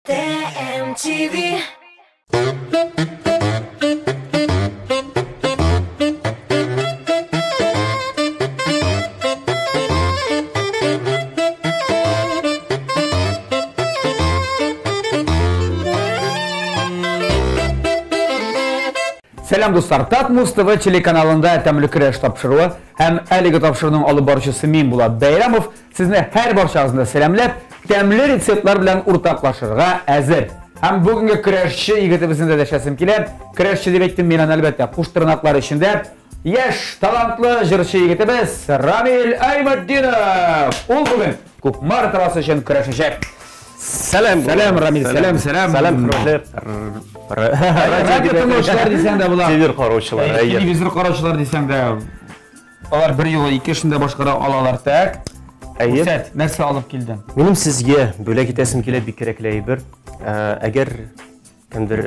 TMTV. Сәлам дуслар, Татмус ТВ телеканалында Тәмле көрәш тапшыруы һәм әлеге тапшыруның алып баручысы мин Булат Бәйрәмов сезне һәр барчагызны сәламләп, тәмле рецептлар белән уртаклашырга әзер. Һәм бүгенге көрәшче егетебезне дә дәшәсем килә. Көрәшче дип әйттем мин аны әлбәттә, куш тырнаклар эчендә. Яшь, талантлы җырчы егетебез Рамил Айматдинов. Ул бүген Кукмара табасы өчен көрәшәчәк. Сәлам. Сәлам, Рамил, сәлам, сәлам. Сәлам, хөрмәтле Радио тыңлаучылар дисәң дә була. Телевизор караучылар, әйе. Телевизор караучылар дисәң дә алар бер юлы ике эшне дә башкара алалар. Так. Әйе. Күрсәт, нәрсә алып килдең? Минем сезгә бүләк итәсем килә бик кирәкле әйбер. Әгәр кемдер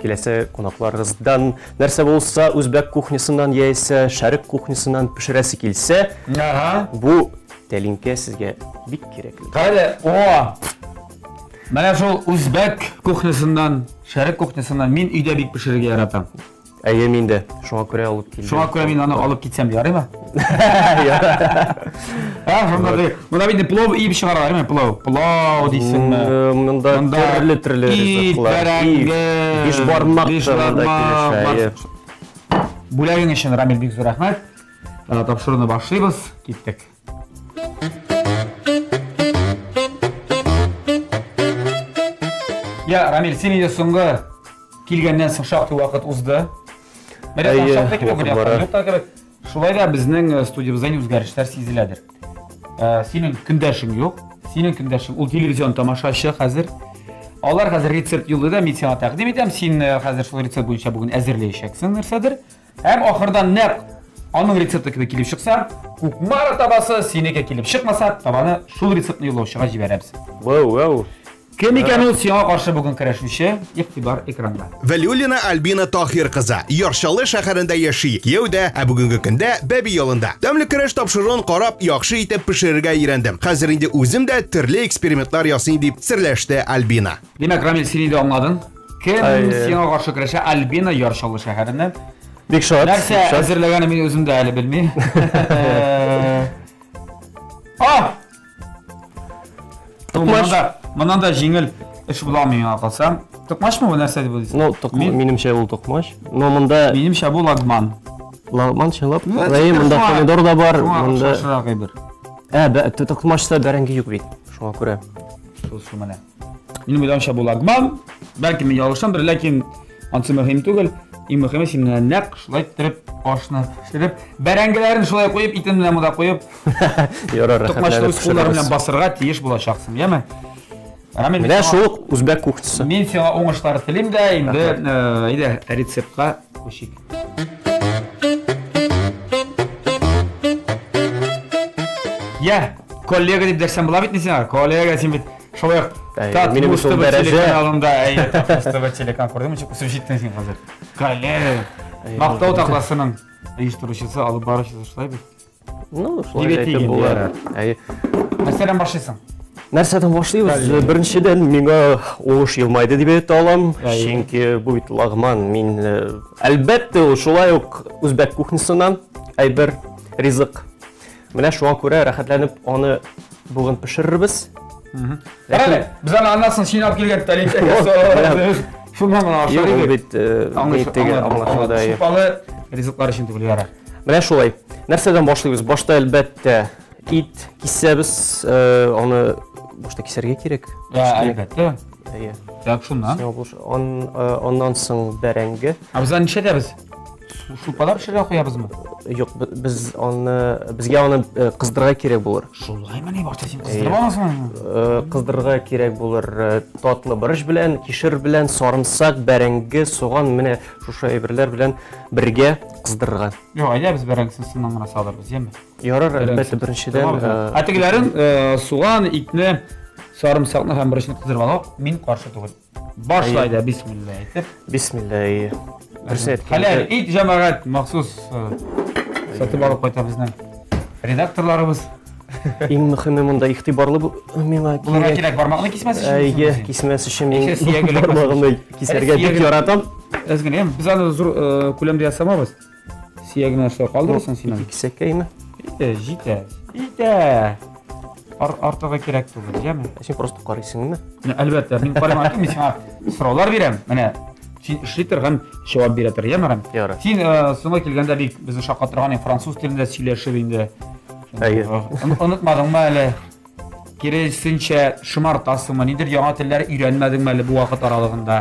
киләсе кунакларыгыздан нәрсә булса үзбәк кухнясыннан яисә шәрык кухнясыннан пешерәсе килсә, Ага. бу тәлинкә сезгә бик кирәкле. Кайда? О! Менә шул үзбәк кухнясыннан, шәрык кухнясыннан мин өйдә бик пешерергә яратам. Әйе, мин дә шуңа күрә алып килдем. Шуңа күрә мин аны алып китсәм ярыймы? А, шунда ди. Монда бит плов иеп чыгаралар, әйме? Плов. Плов дисеңме? Монда төрле-төрле ит, ризыклар. бәрәңге, Бишбармак биш та монда бармак, килешә, әйе. Бүләгең өчен, Рамил, бик зур рәхмәт. Тапшыруны башлыйбыз. Киттек. Я, Рамил, син инде соңгы килгәннән соң шактый вакыт узды. Менә Әйе, шактый кебек, вакыт бер бара. яктан юк та кебек. Шулай да безнең студиябездә инде үзгәрешләр сизеләдер. Синең көндәшең юк. Синең көндәшең ул телевизион тамашачы хәзер. Алар хәзер рецепт юллый да, мин сиңа тәкъдим итәм. Син хәзер шул рецепт буенча бүген әзерләячәксең нәрсәдер. Һәм ахырдан нәкъ аның рецепты кебек килеп чыкса, Кукмара табасы синеке килеп чыкмаса, табаны шул рецептны юллаучыга җибәрәбез. Вау, вау. Кем икән ул сиңа каршы бүген көрәшүче? Игътибар экранда. Вәлиуллина Альбина Таһир кызы Яр Чаллы шәһәрендә яши, кияүдә, ә бүгенге көндә бәби ялында. Тәмле көрәш тапшыруын карап, яхшы итеп пешерергә өйрәндем. Хәзер инде үзем дә төрле экспериментлар ясыйм дип серләште Альбина. Димәк, Рамил, син инде аңладың. Кем Әйе. сиңа каршы көрәшә? Альбина Яр Чаллы шәһәреннән. Бик шат. Нәрсә бик шат. әзерләгәнен мин үзем дә әле белмим. А! Токмач. Моннан да җиңел эш була алмый миңа калса. Токмачмы бу нәрсә дип уйлыйсың? Ну, минемчә ул токмач. Но монда Минемчә бу лагман. лагман чынлап. Әйе, монда помидор да бар, монда. Шуңа әйбер. Ә, токмачта бәрәңге юк бит. Шуңа күрә. Шул шул менә. Минем уйлавымча бу лагман. Бәлки мин ялгышамдыр, ләкин ансы мөһим түгел. Иң мөһиме син менә нәкъ шулай иттереп ашны пешереп, бәрәңгеләрен шулай куеп, итен менә монда куеп, Ярар, токмачны рәхәтләнеп үз кулларың белән пешерербез. басырга тиеш булачаксың, яме? Рамил, Менә шул ук үзбәк кухнясы. Мин сиңа уңышлар телим дә, инде әйдә рецептка күчик. Я, коллега дип дәшсәм була бит ни сиңа? Коллега, син бит шулай ук Әйе, Татмус минем бит ул ТВ дәрәҗә. телеканалында, әйе, Татмус ТВ телеканал күрдеңме, ничек үсеп җиттең син хәзер? Коллега. Мактау тактасының оештыручысы, алып баручысы шулай бит. Ну, шулай Дип да әйтеп әйтик инде, була. ярар. Әйе. Нәрсәдән башлыйсың? Нәрсәдән башлыйбыз? Беренчедән миңа уңыш елмайды дип әйтә алам. Әйе. Чөнки бу бит лагман. Мин әлбәттә ул шулай ук үзбәк кухнясыннан әйбер, ризык. Менә шуңа күрә рәхәтләнеп аны бүген пешерербез. Әле, без аны аннан соң син алып килгән тәлинкәгә салабыз. Шуннан гына Юк, ашар ул идек. бит теге аңлашылды, әйе. Шулпалы ризыклар өчен түгел, ярар. Менә шулай. Нәрсәдән башлыйбыз? Башта әлбәттә ит кисәбез, аны башта кисәргә кирәк. Я, әлбәттә. Әйе. Так, шуннан. Сиңа булыш. Аннан соң бәрәңге. Ә без аны нишләтәбез? Шулпада пешерергә куябызмы? Юк, без аны, безгә аны кыздырырга кирәк булыр. Шулаймыни, башта син кыздырып аласың? Кыздырырга кирәк булыр, татлы борыч белән, кишер белән, сарымсак, бәрәңге, суган, менә шушы әйберләр белән бергә кыздырырга. Юк, әйдә без бәрәңгесен сыннан гына салырбыз, яме? Ярар, әлбәттә, беренчедән, Ә тегеләрен, суган, итне, сарымсакны һәм борычны кыздырып алып, мин каршы түгел. Башла әйдә, бисмилла әйтеп. Бисмилла, әйе. Берсе әйткәндә Хәләл ит җәмәгать махсус сатып алып кайта безнең редакторларыбыз. Иң мөхиме монда игътибарлы бул, миңа Булырга кирәк, бармакны кисмәс өчен. Әйе, кисмәс өчен мин бармагымны кисәргә бик яратам. Әз генә, без аны зур күләмдә ясамабыз. Сөягенә шулай калдырырсың син аны. Ике кисәккәйме? Җитә, җитә. Җитә. Артыгы кирәк түгел, яме? Син просто карыйсыңмы? Әлбәттә, мин карыйм, мин сиңа сораулар бирәм. Менә син эшли тор һәм җавап бирә тор, яме? Ярар. Син соңгы килгәндә бик безне шаккатырган француз телендә сөйләшеп инде. Әйе. Онытмадыңмы әле? Киресенчә, шомартасыңмы? Ниндидер яңа телләр өйрәнмәдеңме әле бу вакыт аралыгында?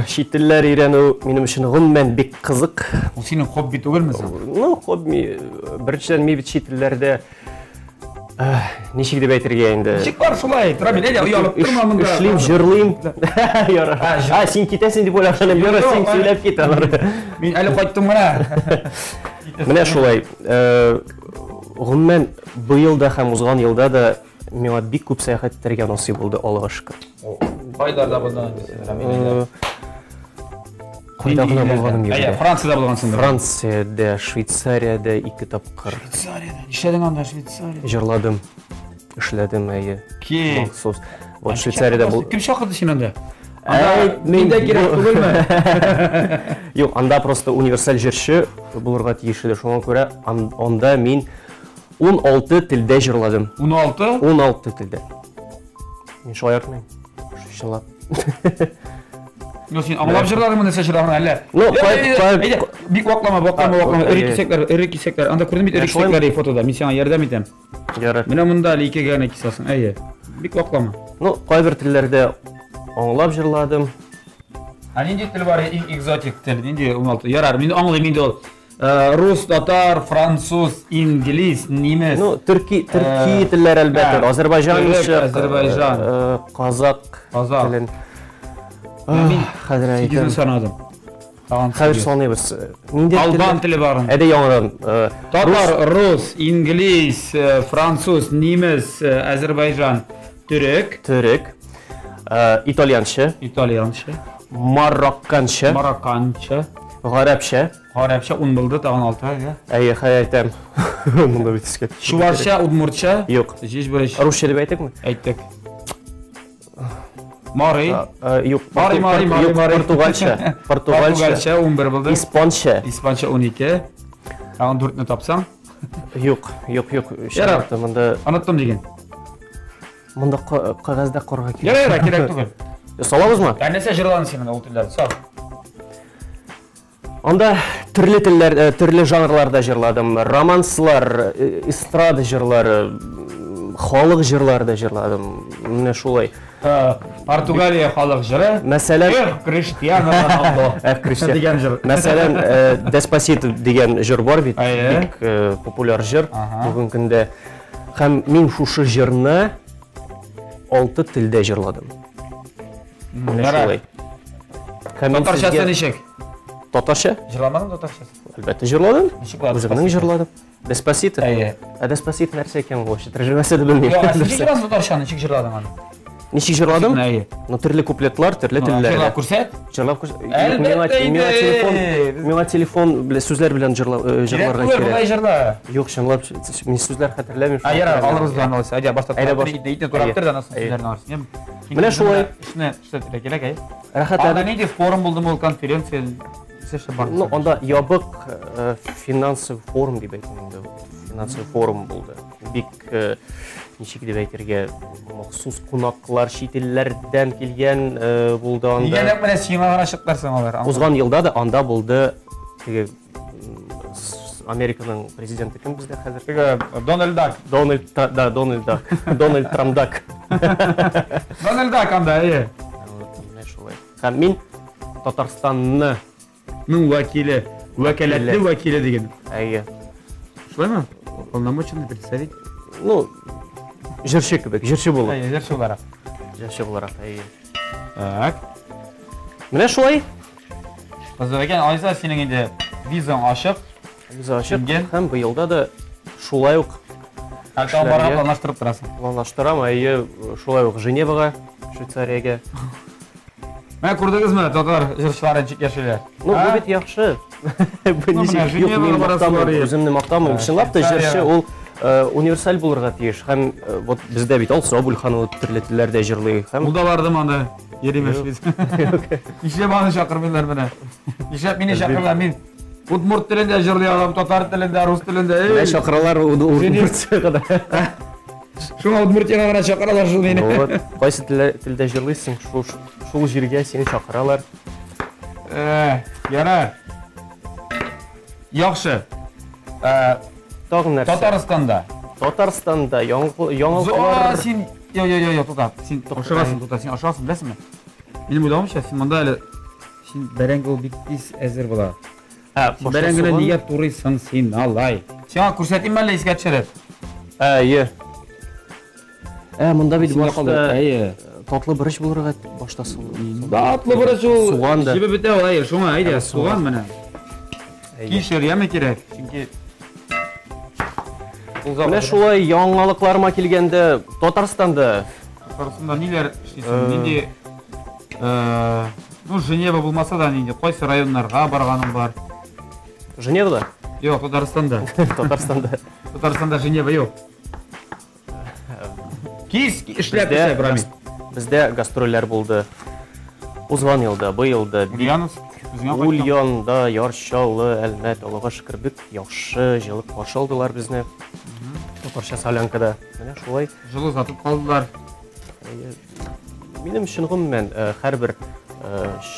Чит телләр өйрәнү минем өчен гомумән бик кызык. Ул синең хобби түгелме соң? Ну, хобби. Беренчедән, мин бит чит телләрдә ничек дип әйтергә инде? Ничек бар шулай? Рамил, әйдә, оялып торма монда. Эшлим, җырлыйм. Ярар. А, син китәсең дип уйлаган идем. Ярар, син сөйләп кит алар. Мин әле кайттым гына. Менә шулай. Гомумән, быел да һәм узган елда да миңа бик күп сәяхәт итәргә насыйп булды, Аллага шөкер. Кайларда булдың инде син, Рамил? Кайда гына булганым юк. Әйе, Франциядә булгансыңдыр. Франциядә, Швейцариядә ике тапкыр. Швейцариядә. Нишләдең анда Швейцариядә? Җырладым, эшләдем, әйе. Ки. Махсус. Вот Швейцариядә бул. Кем чакырды сине анда? Анда мин дә кирәк түгелме? Юк, анда просто универсаль җырчы булырга тиеш иде. Шуңа күрә анда мин 16 телдә җырладым. 16? 16 телдә. Мин шаяртмыйм. Чынлап. Ну, син аңлап җырладыңмы, нәрсә җырладың әллә? Ну, кай бик ваклама, ваклама, ваклама. Эре кисәкләр, эре кисәкләр. Анда күрдем бит эре кисәкләр фотода. Мин сиңа ярдәм итәм. Ярар. Менә монда әле икегә генә кисәсең. Әйе. Бик ваклама. Ну, кайбер телләрдә аңлап җырладым. Ә нинди тел бар иң экзотик тел? Нинди 16? Ярар, мин аңлыйм инде ул. Рус, татар, француз, инглиз, немец. Ну, төрки, төрки телләр әлбәттә, азербайҗанча, азербайҗан, казак казак телен. Мин хәзер әйтәм. Сигезне санадым. Тагын хәзер саныйбыз. Нинди Албан теле бар. Әйдә яңадан. Татар, рус, инглиз, француз, немец, азербайҗан, төрек. Төрек. Итальянча. Итальянча. Марокканча. Марокканча. Гарәпчә. Гарәпчә 10 булды, тагын 6, әйе. Әйе, хәй әйтәм. Монда бит искә. Чувашча, удмуртча? Юк. Җиш береш. Русча дип әйттекме? Әйттек. Мари. Юк. Мари, Мари, Мари, Мари. Португалча. Португалча. Португалча 11 булды. Испанча. Испанча 12. Тагын 4-не тапсаң? Юк, юк, юк. Ярар. Монда оныттым диген. Монда кәгазьдә карарга кирәк. Ярар, ярар, кирәк түгел. Салабызмы? Ә нәрсә җырладың син ул телләрдә? Сал. Анда төрле телләр, төрле жанрларда җырладым. Романслар, эстрада җырлары, халык җырлары да җырладым. Менә шулай. Португалия халык җыры. Мәсәлән, Эх, Криштиану Роналдо. Эх, Криштиану. Дигән җыр. Мәсәлән, Деспасито дигән җыр бар бит. Бик популяр җыр бүгенге көндә. Һәм мин шушы җырны 6 телдә җырладым. Менә шулай. Татарчасы ничек? Татарча? Җырламадың татарчасы? Әлбәттә җырладым. Ничек ул? Үземнең җырладым. Деспасито. Әйе. Ә Деспасито нәрсә икән ул? Вообще тәрҗемәсе дә белмим. Юк, ә ничек җырладың татарчаны? Ничек җырладың аны? Ничек җырладым? Әйе. Ну, төрле куплетлар, төрле телләрдә. Җырлап күрсәт. Җырлап күрсәт. Әлбәттә инде. Миңа телефон, миңа телефон белән сүзләр белән җырларга кирәк. Болай җырла. Юк, чынлап, мин сүзләр хәтерләмим. Ә, ярар, алырбыз да алайса. Әйдә, башта Әйдә, баш. Итне турап тор да, аннан соң сүзләрне алырсың. Менә шулай. Эшне эшләтергә кирәк, әй. Рәхәтләнеп. Анда нинди форум булдымы ул, конференция? Нәрсә бар? Ну, анда ябык финансовый форум дип әйтим инде. Финансовый форум булды. Бик ничек дип әйтергә, махсус кунаклар чит илләрдән килгән булды анда. Нигә нәкъ менә сиңа гына чыктылар соң алар? Узган елда да анда булды теге Американың президенты кем бездә хәзер? Теге Дональд Дак. Дональд, да, Дональд Дак. Дональд Трамп Дак. Дональд Дак анда, әйе. Менә шулай. Һәм мин Татарстанны Ның вәкиле, вәкаләтле вәкиле диген. Әйе. Шулаймы? Полномоченный представитель. Ну, җырчы кебек, җырчы булып. Әйе, җырчы буларак. Җырчы буларак, әйе. Так. Менә шулай. Кызык икән, алайса синең инде визаң ачык. Виза ачык. Һәм быелда да шулай ук Ә тагын барырга планлаштырып торасың. Планлаштырам, әйе, шулай ук Женевага, Швейцариягә. Менә күрдегезме, татар җырчылары ничек яшиләр? Ну, бу бит яхшы. Бу ничек? Юк, мин мактамыйм, үземне мактамыйм. Чынлап та җырчы ул Универсаль булырга тиеш. Һәм вот бездә бит Алсу Абульханова төрле телләрдә җырлый. Һәм Ул да бардым анда. Йөрим эшлис. Нишләп аны чакырмыйлар менә? Нишләп мине чакырмыйлар? Мин удмурт телендә җырлый алам, татар телендә, рус телендә. Менә чакыралар Удмуртиягә дә. Шуңа Удмуртиягә генә чакыралар шул мине. Вот, кайсы телдә җырлыйсың, шул җиргә сине чакыралар. Ярар. Яхшы. Тагын нәрсә? Татарстанда. Татарстанда яңалыклар. Син, йо, йо, йо, тута. Син ашыгасың, тута, син ашыгасың, беләсеңме? Минем уйлавымча, син монда әле син бәрәңге ул бик тиз әзер була. Ә, Син бәрәңгене нигә турыйсың син алай? Сиңа күрсәтим әле искә төшереп. Әйе. Ә, монда бит Синдә калды. башта Әйе. татлы борыч булырга башта су. Татлы борыч ул. Суган да. Җебеп бетә ул, әйе, шуңа, әйдә, суган менә. Әйе. Кишер яме кирәк, чөнки Менә шулай яңалыкларыма килгәндә, Татарстанда Татарстанда ниләр эшлисең? Нинди ну, Женева булмаса да нинди, кайсы районнарга барганың бар? Женевада? Юк, Татарстанда. Татарстанда. Татарстанда Женева юк. Кис эшләп эшләп, Рамил. Бездә гастрольләр булды. Узган елда, быел да. Ульяновск, үзеңә кайттың. Ульянда, Яр Чаллы, Әлмәт, Аллага шөкер, бик яхшы, җылы каршы алдылар безне. Татарча солянкада. Менә шулай. Җылы озатып калдылар. Минем өчен гомумән һәрбер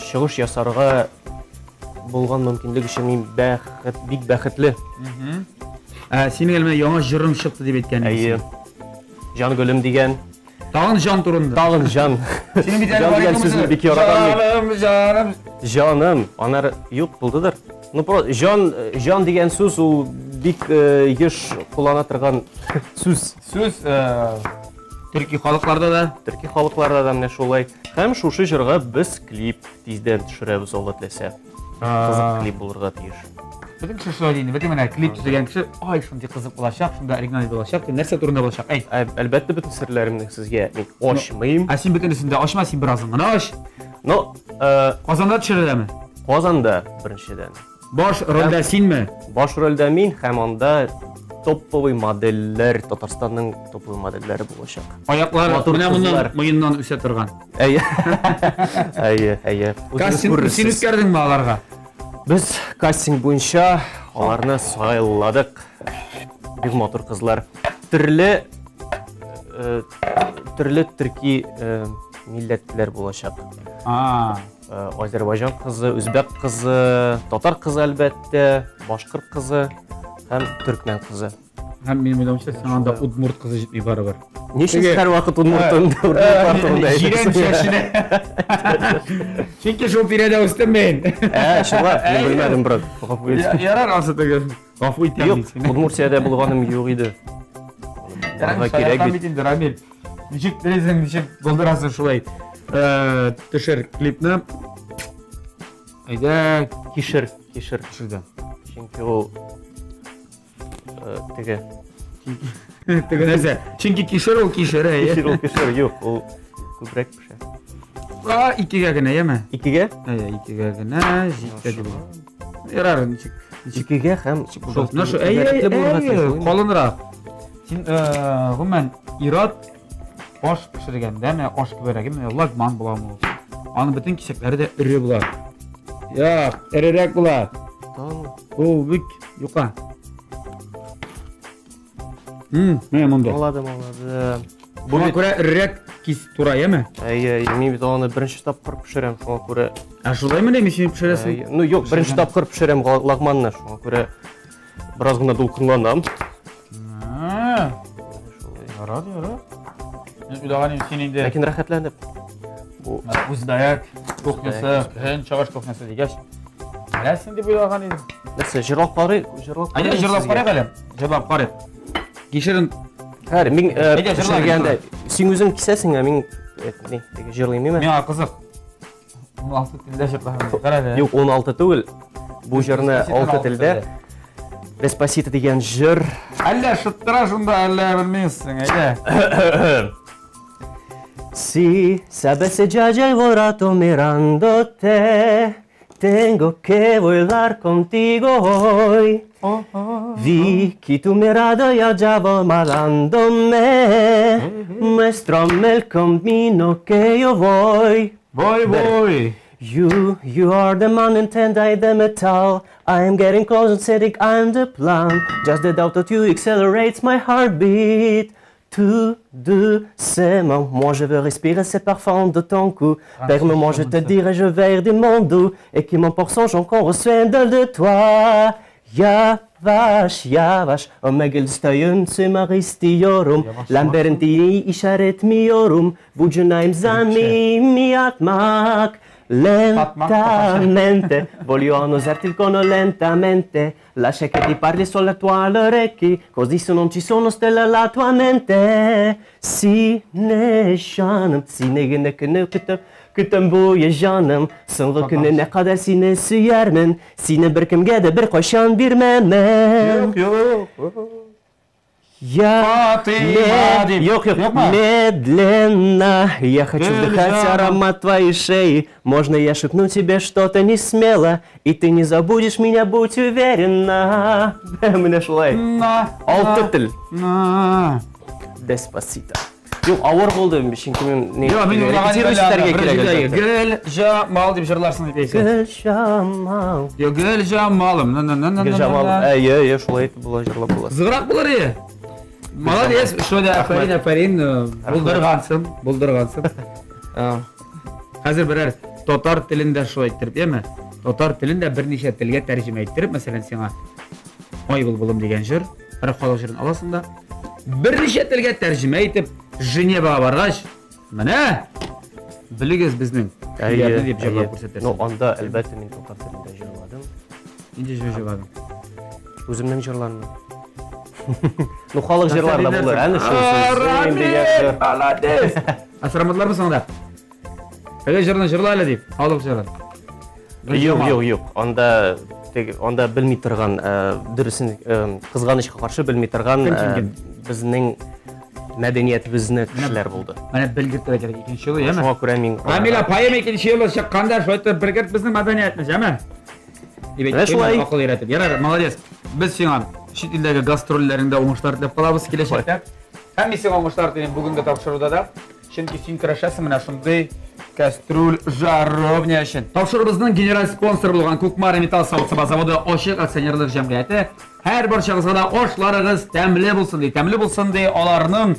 чыгыш ясарга булган мөмкинлек өчен мин бәхет, бик бәхетле. Ә, синең әле менә яңа җырың чыкты дип әйткән. Әйе. Җан гөлем дигән. Тагын җан турында. Тагын җан. Синең бит әле Җан бар дигән идеме сүзне бик яратам мин. Җаным, җаным. Җаным, анар юк булдыдыр. Ну, просто җан, җан дигән сүз ул бик еш куллана торган сүз. Сүз төрки халыкларда да. Төрки халыкларда да менә шулай. Һәм шушы җырга без клип тиздән төшерәбез, Алла теләсә. Кызык клип булырга тиеш. Бөтен кеше шулай ди инде. Бөтен менә клип төзегән кеше, ай, шундый кызык булачак, шунда оригиналь булачак. Нәрсә турында булачак? Әйт. Әлбәттә, бөтен серләремне сезгә мин ачмыйм. Ә син бөтенесен дә ачма, син беразын гына ач. Но, Казанда төшереләме? Казанда беренчедән. Баш рольдә синме? Баш рольдә мин һәм анда топовый модельләр, Татарстанның топовый модельләре булачак. Аяклары Матур менә моннан кызлар. муеннан үсә торган. Әйе. Әйе, әйе. Үзегез Кастинг күрерсез. син үткәрдеңме аларга? Без кастинг буенча аларны сайладык. Бик матур кызлар. Төрле төрле төрки милләтләр булачак. Азербайҗан кызы, үзбәк кызы, татар кызы әлбәттә, башкорт кызы һәм төркмән кызы. Һәм минем уйлавымча, сиңа анда удмурт кызы җитми барыбер. Ничек һәрвакыт удмурт турында Җирән әйтәсең? чәченә. Чөнки шул тирәдә үстем мин. Ә, чынлап, мин белмәдем, брат. Гафу ит. Ярар, ансы түгел. Гафу ит, Юк, Удмуртиядә булганым юк иде. Барырга кирәк бит. инде, Рамил. Ничек телисең, ничек булдырасың шулай. Төшер клипны. Әйдә, Кишер, кишер. төшердем. Чөнки ул теге. Теге нәрсә. Чөнки кишер ул кишер, әйе. Кишер ул кишер, юк, ул күбрәк пешә. А, икегә генә, яме? Икегә? Әйе, икегә генә җитә дип. Ярар, ничек? Икегә һәм Шул, менә шу, әйе, әйе, калынрак. Син, гомумән, ир-ат аш пешергәндә, менә аш кеберәге, менә лагман буламы ул? Аның бөтен кисәкләре дә эре була. Юк, эрерәк була. Ул бик юка. Менә монда. Аңладым, аңладым. Шуңа күрә эрерәк кис тура, яме? Әйе, әйе, мин бит аны беренче тапкыр пешерәм, шуңа күрә. Ә шулаймы ни, син пешерәсең? Әйе, ну юк, беренче тапкыр пешерәм лагманны, шуңа күрә бераз гына дулкынланам. Ярар, ярар. Мин уйлаган идем, син инде Ләкин рәхәтләнеп. Бу үзбәк кухнясы, көнчыгыш кухнясы дигәч, беләсең дип уйлаган идем. Нәрсә, җырлап карыйк, җырлап Әйдә, җырлап карыйк әле. Җырлап карыйк. Кишерен Хәер, мин Әйдә, җырла, пешергәндә син үзең кисәсең, ә мин ни, теге җырлыйм, име? Миңа кызык. 16 телдә җырлаган. Кара әле. Юк, 16 түгел. Бу җырны Деспасито 6 телдә. Деспасито дигән җыр. Әллә шыттыра шунда, әллә белмисең, әйдә. Si sabes ya llevo rato mirándote, tengo que volar contigo hoy. Vicky, tu mi rado, io già vo malando me. Muéstrame el camino que yo voy. Voy, voy. You are the man and I the metal. I am getting close and setting I'm the plan. Just the doubt that you accelerates my heartbeat. Tout doucement, moi je veux respirer ces parfums de ton cou. Permets-moi, je te dirai, je vais du monde et qui m'emporte son encore soin de toi. Yavaş yavaş, omegel stoyun istiyorum. Lambertini işaretmiyorum. Vücudum zamimi atmak. Lentamente, voglio annusarti il cono lentamente. Lascia che ti parli solo la tua all'orecchi, così se non ci sono stelle alla tua mente. Sine canım, sine ne kını kıtım, kıtım bu ya canım. Sonra kını ne kadar sine suyarmın, sine bir kimge de bir koşan bir memen. Yok yok. Я Yok yok. Медленно я хочу вдыхать аромат твоей шеи. Можно я шепну тебе что-то не смело, и ты не забудешь меня, будь уверена. Менә шулай. Алты тел. Despacito. Юк, авыр булды, чөнки мин не. Юк, мин уйлаган кирәк. Гел Җамал дип җырларсың дип әйтсәң. Гел Җамал. Юк, Гел Җамалым. Гел Җамалым. Әйе, әйе, шулай итеп була җырлап була. Зыграк булыр иде. Молодец, шулай да афәрин, афәрин, булдыргансың, булдыргансың. Хәзер берәр татар телендә шулай иттереп, яме? Татар телендә берничә телгә тәрҗемә иттереп, мәсәлән, сиңа Ай булбулым дигән җыр, бер халык җырын аласың да, берничә телгә тәрҗемә итеп, Женевага баргач, менә белегез безнең көйләрне дип җырлап күрсәтәсең. Ну, анда әлбәттә мин татар телендә җырладым. Нинди җыр җырладың? Үземнең җырларымны. Ну, халык җырлары да булыр, әнә шул сүз. Молодец! Ә сорамадылармы соң анда? Теге җырны җырла әле дип, халык җырын. Юк, юк, юк. Анда анда белми торган, дөресен кызганычка каршы белми торган безнең мәдәниятебезне кешеләр булды. Менә белгертергә кирәк икенче юлы, яме? Шуңа күрә мин Рамил апаем икенче юлы чыкканда шулай итеп белгерт безнең мәдәниятне, яме? Дип Менә шулай. Акыл өйрәтеп. Ярар, молодец. Без сиңа чит илдәге гастрольләреңдә уңышлар теләп калабыз киләчәктә. Һәм мин сиңа уңышлар телим бүгенге тапшыруда да. Чөнки син көрәшәсең менә шундый кәстрүл жаровня өчен. Тапшыруыбызның генераль спонсоры булган Кукмара металл савыт-саба заводы ачык акционерлык җәмгыяте һәр барчагызга да ашларыгыз тәмле булсын ди, тәмле булсын ди, аларның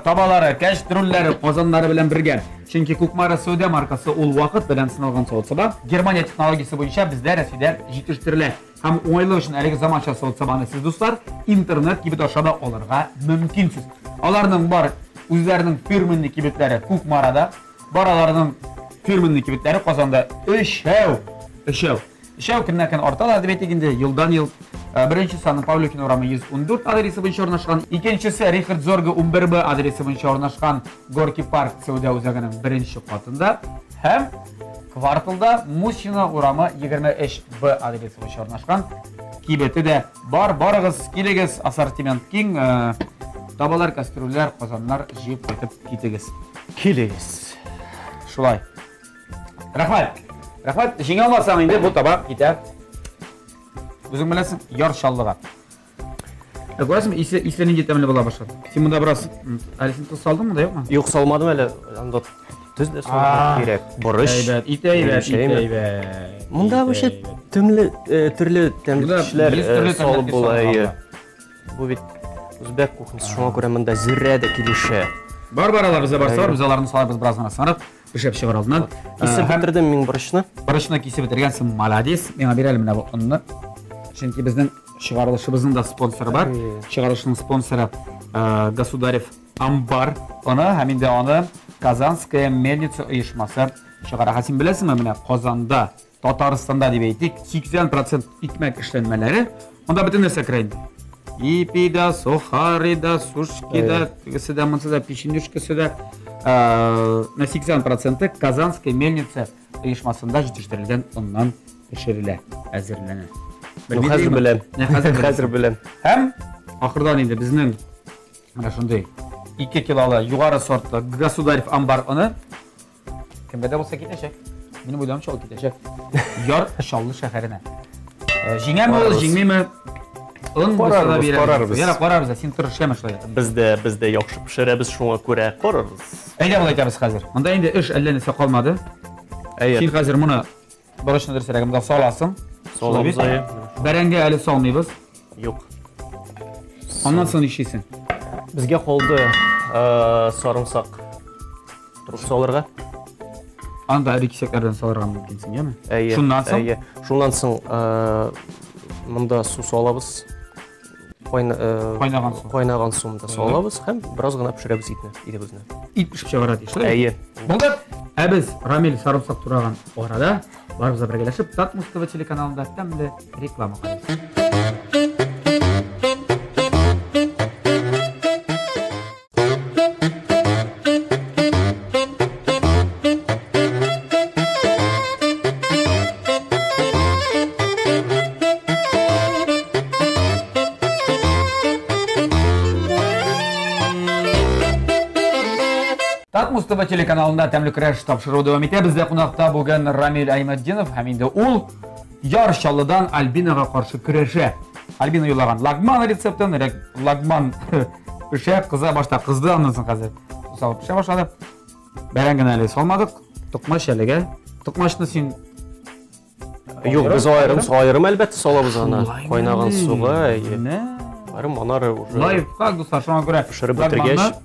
табалары, кәстрүлләре, казаннары белән бергә. Чөнки Кукмара сәүдә маркасы ул вакыт белән сыналган савыт-саба. Германия технологиясе буенча бездә Рәсәйдә җитештерелә. Һәм уңайлы өчен әлеге заманча савыт-сабаны сез, дуслар, интернет кибет аша да алырга мөмкинсез. Аларның бар үзләренең фирменный кибетләре Кукмарада, бар аларның фирменный кибетләре Казанда өчәү, өчәү. Өчәү көннән көн арталар дип әйтик инде, елдан ел. Беренче саны Павлюхин урамы 114 адресы буенча урнашкан, икенчесе Рихард Зорге 11Б адресы буенча урнашкан Горки парк сәүдә үзәгенең беренче катында һәм кварталда Мусина урамы 23Б адресы буенча урнашкан кибете дә бар. Барыгыз, килегез, ассортимент киң, табалар, кастрюльләр, казаннар җыеп кайтып китегез. Килегез. Шулай. Рәхмәт. Рәхмәт, җиңә алмасаң инде бу таба китә. Үзең беләсең, Яр Чаллыга. Күрәсеңме, исе, исе нинди тәмле була башлады. Син монда бераз, әле син тоз салдыңмы да, юкмы? Юк, салмадым әле. Анда тоз да салырга кирәк. Борыч. Әйбәт, ит әйбәт, ит әйбәт. Монда вообще төрле, төрле тәмлеткечләр салып була. Бу бит үзбәк кухнясы, шуңа күрә монда зирә дә килешә. Бар, бар, алар бездә бар, бар, без аларны салабыз бераз гына сарып, пешеп чыгар алдыннан. Кисеп бетердем мин борычны. Борычны кисеп бетергәнсең, молодец. Миңа бир әле менә бу онны. Чөнки безнең чыгарылышыбызның да спонсоры бар. Чыгарылышның спонсоры Государев Амбар оны һәм инде аны Казанская мельница оешмасы чыгара. Һәм син беләсеңме, менә Казанда, Татарстанда дип әйтик, 80% икмәк эшләнмәләре, монда бөтен нәрсә керә инде. Ипи дә, сухари да, сушки да, тегесе дә, монысы да, печенюшкасы да, на 80% Казанская мельница оешмасында җитештерелгән оннан пешерелә, әзерләнә. Ну, хәзер беләм. Хәзер беләм. Һәм ахырдан инде безнең менә шундый 2 килолы югары сортлы Государев амбар оны кемгә дә булса китәчәк. Минем уйлавымча, ул китәчәк Яр Чаллы шәһәренә. Җиңәме ул, җиңмиме? Он булса да бирәбез. Карарбыз. Яра, карарбыз, син тырыш яме шулай. Без дә яхшы пешерәбез, шуңа күрә карарбыз. Әйдә, болай итәбез хәзер. Монда инде эш әллә нәрсә калмады. Әйе. Син хәзер моны борычны дөресрәге монда саласың. Салабыз, әйе. Бәрәңге әле салмыйбыз. Юк. Аннан соң нишлисең? Безгә калды сарымсак турып салырга. Анда эре кисәкләрдән салырга мөмкинсең, яме? Әйе. Шуннан соң? Әйе. Шуннан соң монда су салабыз. Кайнаган су. Кайнаган суны да салабыз һәм бераз гына пешерәбез итне, итебезне. Ит пешеп чыгара ди, шулай? Әйе. Булды. Ә без Рамил сарымсак тураган арада барыбыз да бергәләшеп Татмус ТВ телеканалында тәмле реклама карыйбыз. Татмус ТВ телеканалында тәмле көрәш тапшыруы дәвам итә. Бездә кунакта бүген Рамил Айматдинов һәм инде ул Яр Чаллыдан Альбинага каршы көрәшә. Альбина юллаган лагман рецептын, лагман пешә, кыза башта кызды, аннан соң хәзер салып пешә башлады. Бәрәңгене әле салмадык. Токмач әлегә. Токмачны син Юк, без аерым әлбәттә салабыз аны. Кайнаган суга. Аерым анары уже. Лайфхак, дуслар, шуңа күрә пешереп бетергәч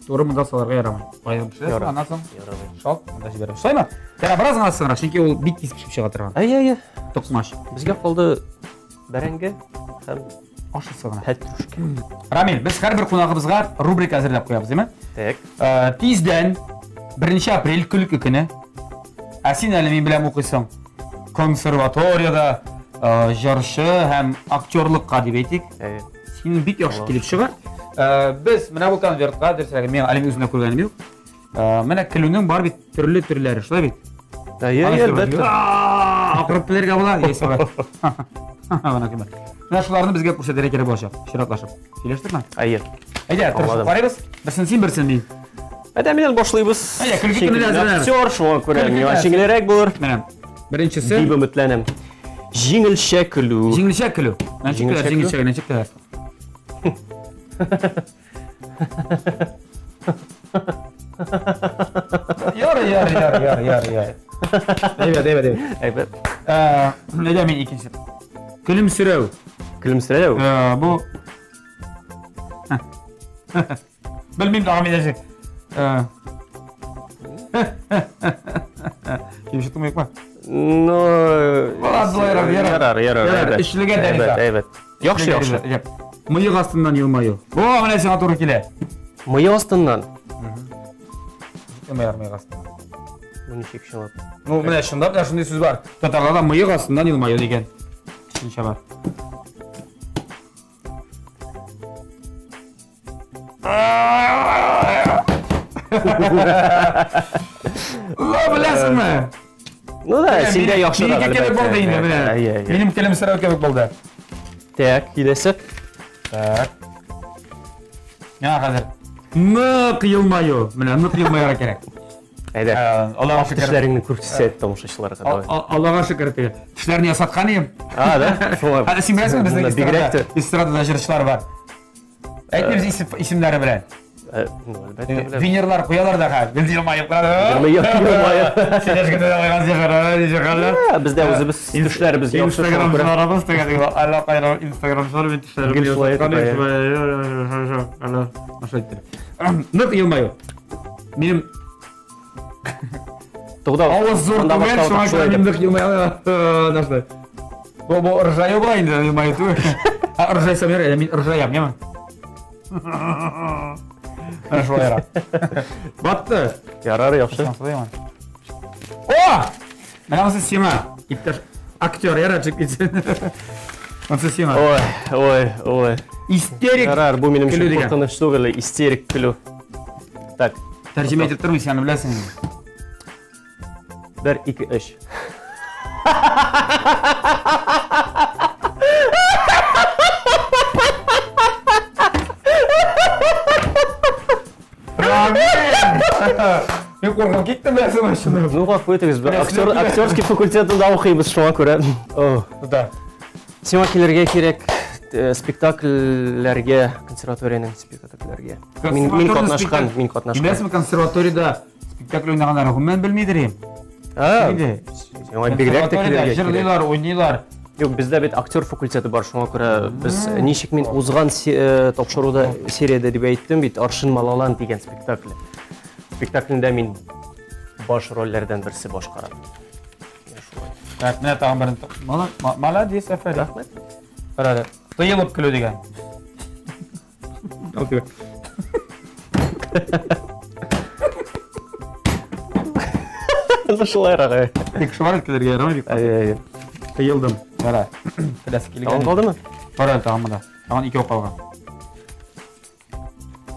туры монда салырга ярамый. Аерым пешерәсең, аннан соң шалт монда җибәрәбез. Шулаймы? Яра, бераз гына соңрак, чөнки ул бик тиз пешеп чыга торган. Әйе, әйе. Токмач. Безгә калды бәрәңге һәм ашысы гына. Пәтрушка. Рамил, без һәрбер кунагыбызга рубрика әзерләп куябыз, димме? Так. Тиздән 1 апрель көлке көне. Ә син әле мин белән укыйсың. Консерваторияда җырчы һәм актерлыкка дип әйтик. Әйе. Син бик яхшы килеп чыга. Без менә бу конвертка, дөресрәге, мин әле үземдә күргәнем юк. Менә көлүнең бар бит төрле төрләре, шулай бит? Әйе, әлбәттә. Акырып көлергә була, яисә бар. Менә кем. Менә шуларны безгә күрсәтергә кирәк булачак, чиратлашып. Сөйләштекме? Әйе. Әйдә, тырышып карыйбыз. Берсен син, берсен мин. Әйдә, миннән башлыйбыз. Әйдә, көлке көне әзерләнәбез. Актер, шуңа күрә миңа җиңелрәк булыр. Менә беренчесе. Дип өметләнәм. Җиңелчә көлү. Җиңелчә көлү. Менә җиңелчә генә чыкты. Ярый, ярый, ярый, ярый, ярый, ярый. Әйбәт, әйбәт, әйбәт. Әйбәт. Әйдә, мин икенче. Көлемсерәү. Көлемсерәү? Бу Белмим тагын мин нәрсә. Килеп чыктымы юкмы? Ну, Ладно, ярар, ярар, ярар. Ярар, өчлегә дә Әйбәт, әйбәт. Яхшы, яхшы. Мыек астыннан елмаю. О, менә сиңа туры килә. Мыек астыннан? Елмаяр мыек астыннан. Бу ничек чынлап? Ну, менә чынлап да шундый сүз бар. Татарларда мыек астыннан елмаю дигән төшенчә бар. Ла, беләсеңме? Ну да, синдә яхшырак, Минеке кебек булды инде, менә. Минем көлемсерәү кебек булды. Так, киләсе. Так. Миңа хәзер нык елмаю. Менә нык елмаярга кирәк. Әйдә. Аллага шөкер. Тешләреңне күрсәт тамашачыларга, давай. Аллага шөкер, теге. Тешләрне ясаткан идем. А, да? Шулай. Ә, син беләсеңме, безнең Бигрәк тә. эстрадада җырчылар бар. Әйтмибез исемнәре белән. Ну, әлбәттә беләм. Винерлар куялар да хәзер. Без елмаеп калабыз. Елмаеп. Сөйләшкәндә дә куйган җырчылар. Бездә үзебез тешләребез яхшы. Инстаграмчыларыбыз теге теге әллә кайда инстаграмчылар бит тешләребез. Гел шулай итеп, Шулай итеп. Нык елмаю. Минем Тугда. Авыз зур түгел, шуңа күрә мин нык елмая. Нәрсә? Бу ыржаю була инде, елмаю түгел. Ә ыржайсам ярый, мин ыржаям, яме? Менә шулай ярар. Батты. Ярар, яхшы. О! Менә монысы сиңа, иптәш актер, ярар, чыгып китсен. Монысы сиңа. Ой, ой, ой. Истерик. Ярар, бу минем көлү өчен дигән. куркыныч түгел, истерик көлү. Так. Тәрҗемә итеп тормый, син аны беләсең инде. 1, 2, 3. Рамил! Мин куркып киттем, беләсеңме, шуны. Ну, гафу итегез, Менә актерский факультетында укыйбыз, шуңа күрә. О, да. Сиңа килергә кирәк. Спектакльләргә, консерваториянең спектакльләргә. Мин катнашкан, мин катнашкан. Беләсеңме, консерваториядә спектакль уйнаганнар гомумән белмидер им. А, сиңа бигрәк тә килергә. Җырлыйлар, уйныйлар. Юк, бездә бит актер факультеты бар, шуңа күрә без ничек мин узган тапшыруда сериядә дип әйттем бит, Аршин Малалан дигән спектакль. Спектаклендә мин баш рольләрдән берсе башкарам. Так, менә тагын берен. Молодец, афәрин. Рәхмәт. Кара әле. Тыелып көлү дигән. Шулайрак. Тик шулай көлергә ярамый бит. Әйе, әйе. Тыелдым. Кара. Көләсе килгән. Тагын калдымы? Бар әле тагын монда. Тагын икәү калган.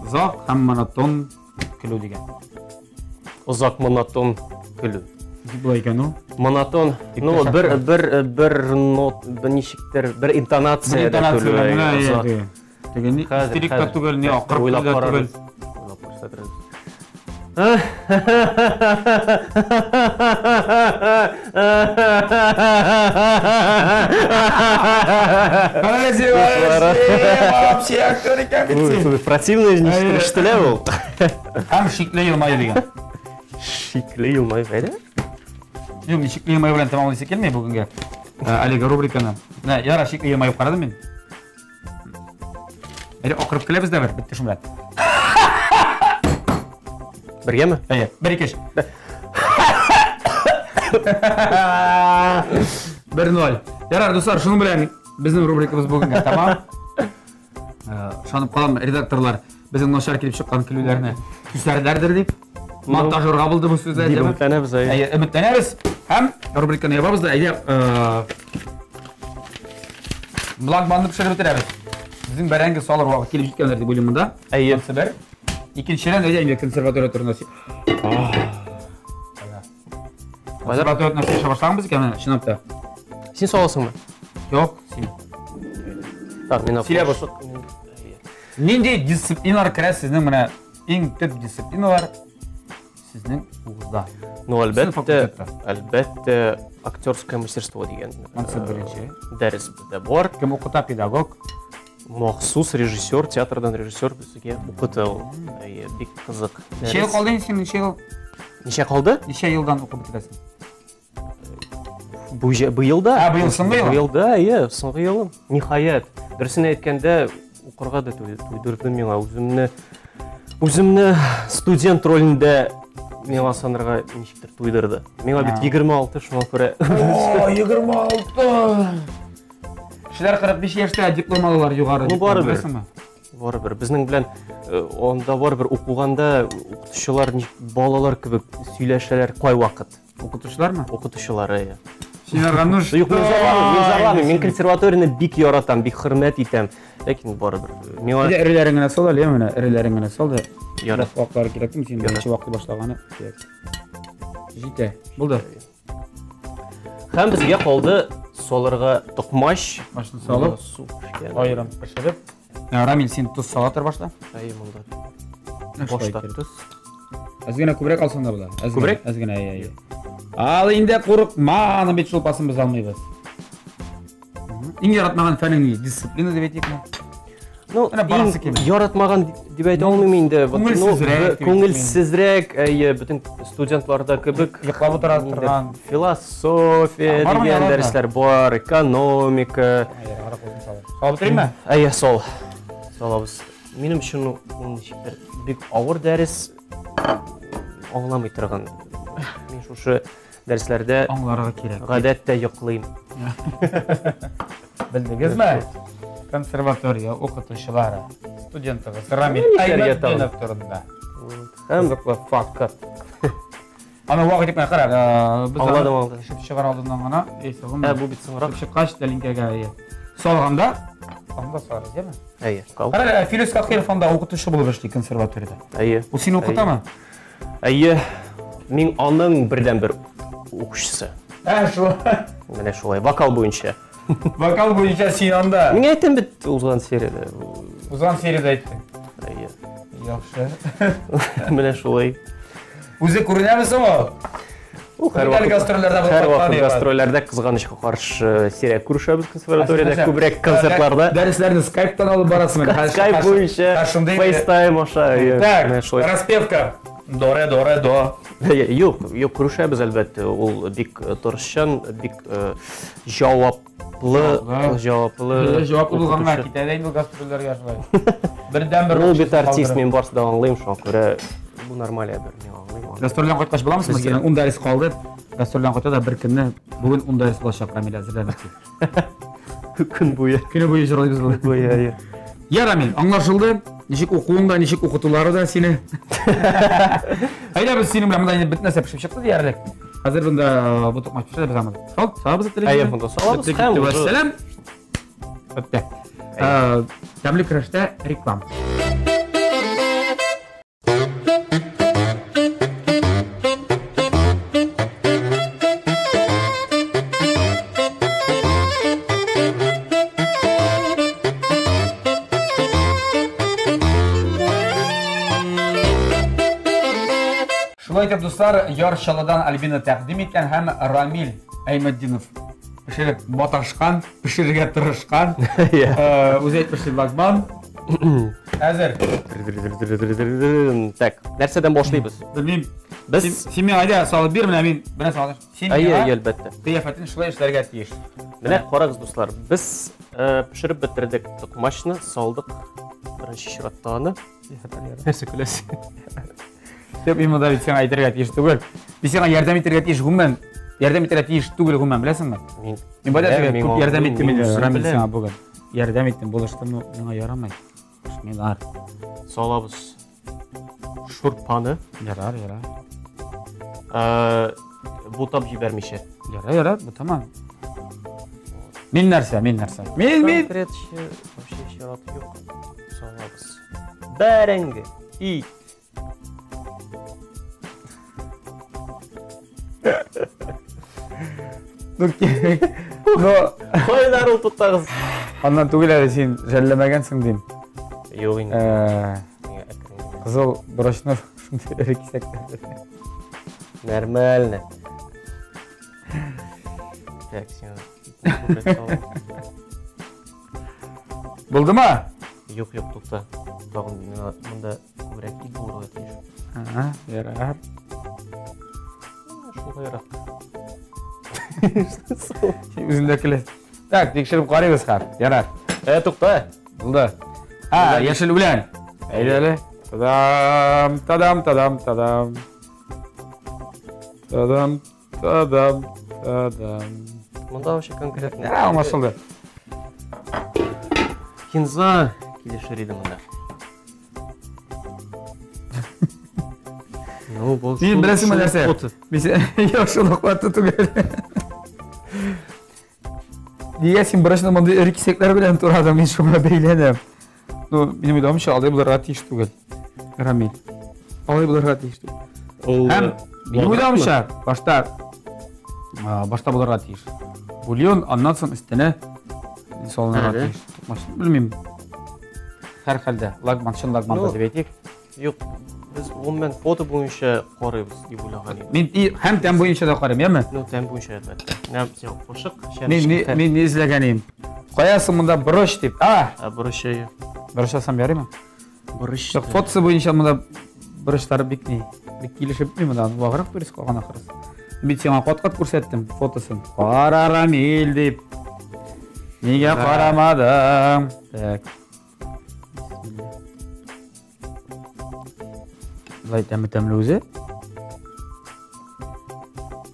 Озак һәм монотон көлү дигән. Озак монотон көлү. Ничек була икән ул? Монотон. Ну, бер бер бер нот, бер ничектер, бер интонация дә көлү. Теге ни истерик та түгел, ни акырып уйлап да түгел. Уйлап күрсәтербез. Вообще актер икән бит син. Противный ничектер ишетелә ул. Һәм шикле елмаю дигән. Шикле елмаю, әйдә. Юк, мин шикле елмаю белән тәмамлыйсы килми бүгенге әлеге рубриканы. Менә яра шикле елмаеп карадым мин. Әле акырып көләбез дә бер, бетте шунда. Бергәме? Әйе, бер ике өч. 1-0. Ярар, дуслар, шуның белән безнең рубрикабыз бүгенгә тәмам. Ышанып калам, редакторлар безнең начар килеп чыккан көлүләрне кисәрләрдер дип. Монтажерга булды бу сүзләр. Дип өметләнәбез, әйе. Әйе, өметләнәбез. Һәм рубриканы ябабыз да, әйдә, бланк-банны пешереп бетерәбез. Безнең бәрәңге салыр вакыт килеп җиткәндер дип уйлыйм монда. Әйе. Монысы бер. Икенчедән, әйдә, инде консерватория турында Консерватория турында сөйләшә башлаганбыз икән, менә, чынлап та. Син саласыңмы? Юк, син. Так, мин Сөйлә баш. Нинди дисциплиналар керә сезнең менә иң төп дисциплиналар сезнең вузда? Ну, әлбәттә, факультетта. әлбәттә, актерское мастерство дигән Монысы беренче. дәрес бездә бар. Кем укыта? Педагог. Махсус режиссер, театрдан режиссер безгә укыта ул. Әйе, бик кызык. Ничә ел дәрес. калды инде син? Ничә ел? Ничә калды? Ничә елдан укып бетерәсең? Бу быел да. Ә, быел соңгы елың? Быел да, әйе, соңгы елым. Ниһаять. Дөресен әйткәндә, укырга да туйдырды миңа үземне. Үземне студент ролендә миңа санарга ничектер туйдырды. Миңа бит 26, шуңа күрә. О, 26! Кешеләр 45 яшьтә диплом алалар югары. Ну, диплом, барыбер. беләсеңме? Барыбер безнең белән анда барыбер укыганда укытучылар балалар кебек сөйләшәләр кайвакыт. Укытучылармы? Укытучылар, әйе. Син аларга, ну Юк, мин зарланмыйм, мин зарланмыйм. Мин консерваторияне бик яратам, бик хөрмәт итәм. Ләкин барыбер миңа Әйдә, эреләрен генә сал әле, менә эреләрен генә сал да. Ярар. Ваклары кирәк түгел, син беренче ваклый башлаганы кирәк. Җитә. Булды. Һәм безгә калды салырга токмач. Токмачны салып, су пешкән. Аерым пешереп. Рамил, син тоз сала тор башта. Әйе, монда. Шулай Башта иттереп. тоз. Әз генә күбрәк алсаң да була. Әз генә, Күбрәк? Әз генә, әйе, әйе. Ал инде курыкма, аның бит шулпасын без алмыйбыз. Иң яратмаган фәнең ни? Дисциплина дип әйтикме? Ну, Менә барасы иң килми. яратмаган дип әйтә алмыйм инде. Вот, ну, Күңелсезрәк дип әйтик Күңелсезрәк, әйе, бөтен студентларда кебек. Йоклап утыра Инде торган. Философия А, бармы дигән аларда? дәресләр бар, экономика. Әйе, карап үзем салып. Салып бетеримме? Әйе, сол. Салабыз. Минем өчен ул ничектер бик авыр дәрес, аңламый торган. Мин шушы дәресләрдә Аңларга кирәк. гадәттә йоклыйм. Белдегезме? Консерватория укытучылары, студентыгыз Рамил Нишләргә тагын? Аймәтдинов турында. Һәм Кызыклы факт. Аны вакыт итмәй кара, без Аңладым, аңладым. Төшеп чыгар алдыннан гына, яисә гомумән, Ә, бу бит соңрак. Төшеп чыккач тәлинкәгә, әйе. Салганда, анда салырыз, яме? Әйе, кал. Кара, Филүс Кахиров анда укытучы булып эшли консерваториядә. Әйе. Ул сине укытамы? Әйе. Мин аның бердәнбер укучысы. Ә, шулай. Менә шулай, вокал буенча. Вокал буенча син анда. Мин әйттем бит узган сериядә. Узган сериядә әйттең. Әйе. Яхшы. Менә шулай. Үзе күренәме соң ул? Һәрвакыт гастрольләрдә булып Һәрвакыт гастрольләрдә кызганычка каршы сирәк күрешәбез консерваториядә, күбрәк концертларда. Дәресләрне Skype-тан алып барасың. Skype буенча, FaceTime аша. Так, распевка. Доре, доре, до. Юк, юк, күрешәбез әлбәттә. Ул бик тырышчан, бик җаваплы, җаваплы. Җаваплы булганга китә дә инде гастрольләргә шулай. Бердән-бер Ул бит артист, мин барысы да аңлыйм, шуңа күрә бу нормаль әйбер, мин аңлыйм. Гастрольдән кайткач буламы соң? Синең 10 дәрес калды. Гастрольдән кайта да бер көнне бүген 10 дәрес булачак, Рамил әзерләнеп кил. Көн буе. Көне буе җырлыйбыз бүген. Буе, әйе. Я, Рамил, аңлашылды. Ничек укуың да, ничек укытулары да сине. Әйдә без синең белән монда инде бөтен нәрсә пешеп чыкты диярлек. Хәзер монда бу токмач пешә без аны. Сал, салабыз телегә. Әйе, монда салабыз һәм вәссәлам. Бетте. Тәмле көрәштә реклама. Шулай итеп, дуслар, Яр Чаллыдан Альбина тәкъдим иткән һәм Рамил Әймәтдинов пешереп маташкан, пешерергә тырышкан. Үзе әйтмешли лагман. Әзер. Так, нәрсәдән башлыйбыз? Белмим. Без син миңа әйдә салып бир, менә мин менә салып. Син Әйе, әйе, әлбәттә. Кыяфәтен шулай эшләргә тиеш. Менә карагыз, дуслар, без пешереп бетердек токмачны, салдык беренче чиратта аны. Нәрсә көләсең? Юк, мин монда бит сиңа әйтергә тиеш түгел. Мин сиңа ярдәм итәргә тиеш гомумән. Ярдәм итәргә тиеш түгел гомумән, беләсеңме? Мин Мин бәләм, күп ярдәм иттем инде, Рамил сиңа бүген. Ярдәм иттем, булыштым, но миңа ярамый. Шмилар. Салабыз шурпаны. Ярар, ярар. Бутап җибәрмичә. Ярар, ярар, бутама. Мин нәрсә, мин нәрсә? Мин, мин. Конкрет вообще чират юк. Салабыз. Бәрәңге, ит. Ну, но Кайлар ул туктагыз. Аннан түгел әле син жәлләмәгәнсең дим. Юк инде. Кызыл борычны шундый эре кисәкләр. Нормально. Так, син. Булдымы? Юк, юк, тукта. Тагын миңа монда күбрәк ит булырга тиеш. Ага, ярар. Шулайрак. Син үзең дә көләсең. Так, тикшереп карыйбыз хәзер. Ярар. Тукта. Булды. А, яшел үлән. Әйдә әле. Тадам, тадам, тадам, тадам. Тадам, тадам, тадам. Монда вообще конкретно. Ә, аңлашылды. Кинза килешер иде монда. Ну, бу Син беләсеңме нәрсә? Юк, шул ук вакытта түгел. Нигә син борычны мондый эре кисәкләр белән турадың, мин шуңа бәйләнәм. Ну, минем уйлавымча, алай булырга тиеш түгел. Рамил. Алай булырга тиеш түгел. Һәм минем уйлавымча, башта башта булырга тиеш. Бульон, аннан соң өстенә салынырга тиеш. Белмим. Һәрхәлдә, лагман, чын лагман да дип әйтик. Юк, без гомумән фото буенча карыйбыз дип уйлаган идем. Мин и һәм тәм буенча да карыйм, яме? Ну, тәм буенча әлбәттә. Менә син кошык, Мин ни, мин ни эзләгән идем? Каясы монда борыч дип? А! Ә борыч әйе. Борыч алсам ярыймы? Борыч. Юк, фотосы буенча монда борычлары бик ни, бик килешеп бетми монда, ваграк турист калган ахрысы. Мин сиңа кат-кат күрсәттем фотосын. Кара, Рамил дип. Нигә карамадың? Так. Былай тәме тәмле үзе.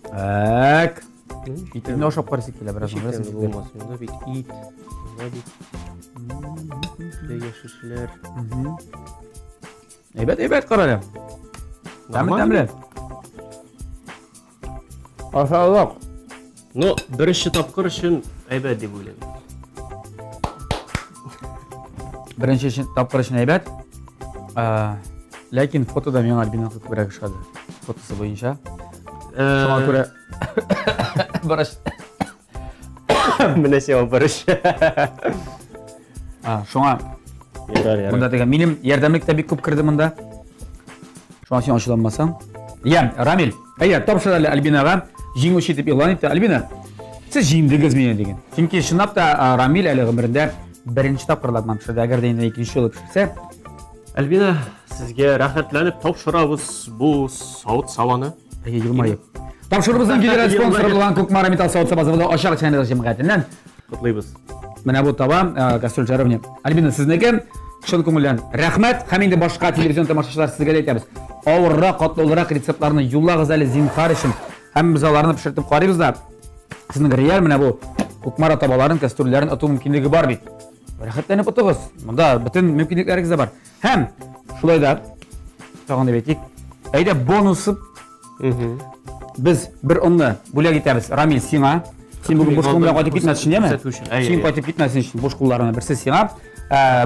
Так. Итне ашап карыйсы килә бераз. Ничек тәмле булмас? Монда бит ит, монда бит яшелчәләр. Әйбәт, әйбәт кара әле. Тәмле, тәмле. Ашарлык. Ну, беренче тапкыр өчен әйбәт дип уйлыйм. Беренче өчен тапкыр өчен әйбәт. Ләкин фотода миңа Альбинаныкы күбрәк ошады. Фотосы буенча. Шуңа күрә бераз Менә сиңа борыч. Шуңа Ярар, ярар. Монда дигән минем ярдәмлек тә бик күп керде монда. Шуңа син ачуланмасаң. Я, Рамил, әйдә, тапшыр әле Альбинага. Җиңүче дип игълан итте. Альбина, сез җиңдегез мине диген. Чөнки чынлап та Рамил әле гомерендә беренче тапкыр лагман пешерде. Әгәр дә инде икенче юлы пешерсә, Альбина, сезгә рәхәтләнеп тапшырабыз бу савыт-сабаны. Әйе, елмаеп. Тапшыруыбызның генераль спонсоры булган Кукмара металл савыт-саба заводы ачык акционерлык җәмгыятеннән котлыйбыз. Менә бу таба кастрюль жаровня. Альбина, сезнеке чын күңелдән рәхмәт һәм инде башка телевизион тамашачылар сезгә дә әйтәбез. Авыррак, катлаулырак рецептларны юллагыз әле зинһар өчен. Һәм без аларны пешертеп карыйбыз да. Сезнең реаль менә бу Кукмара табаларын, кастрюльләрен оту мөмкинлеге бар бит. Рәхәтләнеп отыгыз. Монда бөтен мөмкинлекләрегез дә бар. Һәм шулай да тагын дип әйтик, әйдә бонусы без бер онны бүләк итәбез. Рамил, сиңа. Син бүген буш кул белән кайтып китмәсен өчен, яме? Син кайтып китмәсен өчен буш кулларыңны берсе сиңа.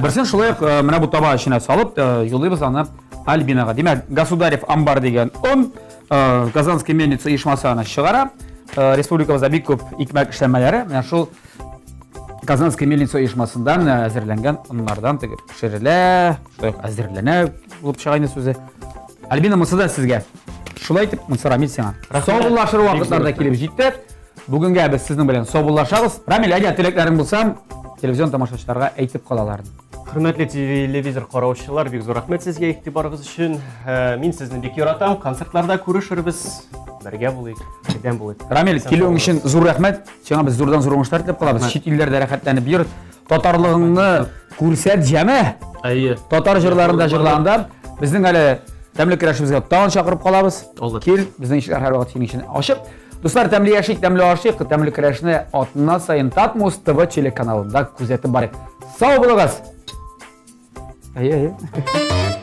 Берсен шулай ук менә бу таба эченә салып юллыйбыз аны Альбинага. Димәк, Государев амбар дигән он Казанский мельница оешмасы аны чыгара. Республикабызда бик күп икмәк эшләнмәләре. Менә шул Казанская мельница оешмасыннан әзерләнгән оннардан теге пешерелә, шулай ук әзерләнә булып чыга инде сүзе. Альбина, монысы да сезгә. Шулай итеп, монысы Рамил сиңа. Саубуллашыр вакытлар да килеп җитте. Бүгенгә без сезнең белән саубуллашабыз. Рамил, әгәр теләкләрең булса, телевизион тамашачыларга әйтеп калалар. Хөрмәтле телевизор караучылар, бик зур рәхмәт сезгә игътибарыгыз өчен. Мин сезне бик яратам. Концертларда күрешербез. Бергә булыйк, бердәм булыйк. Рамил, килүең өчен зур рәхмәт. Сиңа без зурдан зур уңышлар теләп калабыз. Чит илләрдә рәхәтләнеп йөр. Татарлыгыңны күрсәт, җәме. Әйе. Татар җырларында җырлаганда безнең әле тәмле көрәшебезгә тагын чакырып калабыз. Кил, безнең ишекләр һәрвакыт синең өчен ачык. Дуслар, тәмле яшик, тәмле ашыйк, тәмле көрәшне атна саен Татмус ТВ телеканалында күзәтеп барыйк. Сау булыгыз! Әйе, әйе.